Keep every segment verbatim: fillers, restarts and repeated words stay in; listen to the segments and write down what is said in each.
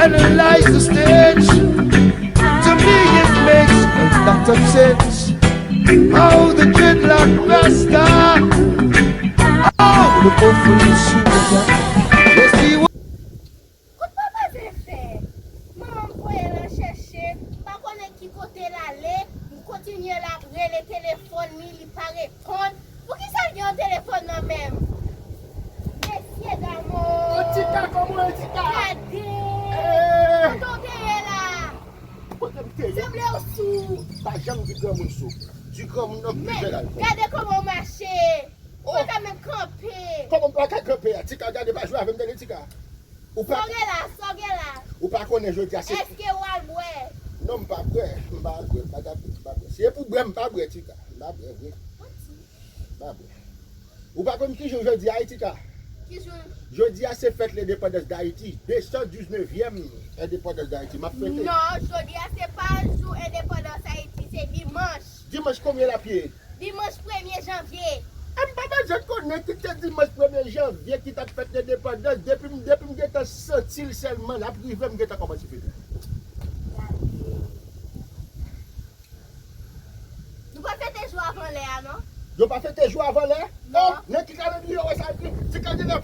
Analyze the stage. To me, it makes a lot of sense. How the dreadlock rasta. Oh, the buffalo soldier. Let's see what Kote papa Zen fè? Manman m voye l al chèche, m pa konnen ki kote l ale, m kontinye l ap rele telefòn li, li pa reponn. Poukisa l gen yon telefòn nan men m? Mesye damou! Ô, Tika, kòman w ye, Tika? Gade! Eh! Kote w te ye la? Kote m te ye? Sanble w sou. Pa janm di granmoun sou. Di granmoun nan bwè alkòl. Men, gade kòman w mache. Ou pa ka menm kanpe. Kòman m pa ka kanpe a? Tika, gade, pa jwe avè m, tande, Tika. Ou pa Sa w gen la, sa w gen la. Ou pa konnen jodi a se Èske w al bwè? Non, m pa bwè. M pa al bwè. M pa ka, m pa bwè. Si e pou bwè, m pa bwè, Tika. M pa bwè vre. Manti. M pa bwè. Ou pa konn ki jou jodi a, Tika? Ki jou? Jodi a se fèt lendepandans Dayiti. De san diznèvyèm endepandans Dayiti. M ap fete. Non, jodi a se pa jou endepandans Ayiti, se dimanch. Dimanch konbyen l ap ye? Dimanch premye janvye. E m pa bezwen konnen ki te dimanch premye janvye ki t ap fèt lendepandans. Depi m, depi m gentan santi l sèlman, l ap rive, m gentan kòmanse fete. Nou pa fete jou avan lè a, non? Yo pa fete jou avan lè? Non. Oh, nan ki kalandriye w wè sa ekri? Tika, Tika,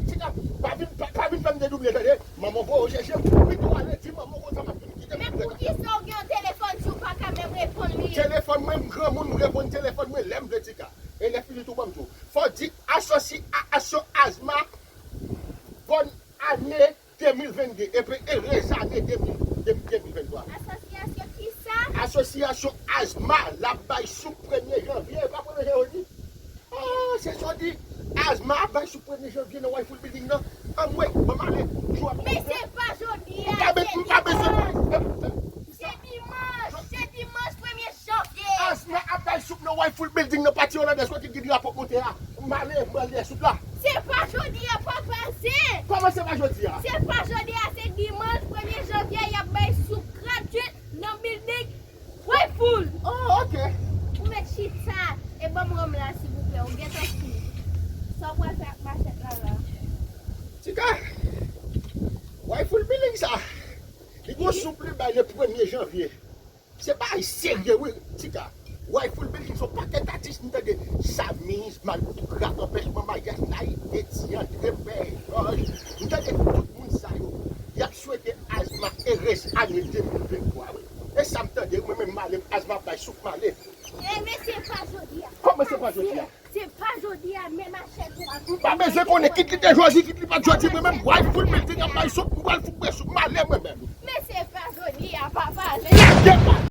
Tika, pa vin, pa, pa vin fè m dedouble, tande? Manman voye w chèche m. Pito w ale di manman w konsa m ap vin kite m. Men poukisa w gen yon telefòn si w pa ka menm reponn li? Telefòn mwen, m granmoun, m reponn telefòn mwen lè m vle, Tika. E lè fini tou, ban m tou. Fò w di asosiyasyon Azma, bòn ane de mil venn de, epi erez ane de mil, de, de mil venn twa. Asosyasyon kisa? Asosyasyon Azma, l ap bay soup premye janvye, e pa premye janvye jodi? Ah, se sa w di? Azma ap bay soup premye janvye nan Wiful Building nan. Anmwey, ban m ale. Jou a pa Men se pa jodi a, M pa be-, se m pa bezwen dimanch. Se dimanch, se dimanch premye janvye. Azma ap bay soup nan Wiful Building nan pati Holandèz kote ki drapo k monte a. M ale, m ale soup la. Se pa jodi a, papa Zen. Kòman se pa jodi a? Se pa jodi a, se dimanch premye janvye, y ap bay soup gratwit nan bilding Wiful. Oh, ok. Ou mèt chita e ban m wonm la, silvouplè. Ou gentan fini. Sa w pral fè ak machèt la la? Tika, Wiful Building sa, li gon soup li bay le premye janvye. Se bagay serye, wi, Tika. Wiful Building se yon pakèt atis, m tande Samiz, Malpougra, Anpèchman Maryaj, Layite, Ti Andre, Pè Jòj. M tande tout moun sa yo. Y ap swete Azma erez ane de mil venn twa, wi. E sa m tande, wi, mwen menm m ale, Azma ap bay soup, m ale. E men se pa jodi a. Kòman se pa jodi a? Se pa jodi a, men machèt ou ap M pa bezwen konnen kit li te jodi, kit li pa t jodi, mwen menm, Wiful Building ap bay soup, m pral fout bwè soup, m ale mwen menm. Men se pa jodi a, papa Zen. Gen pa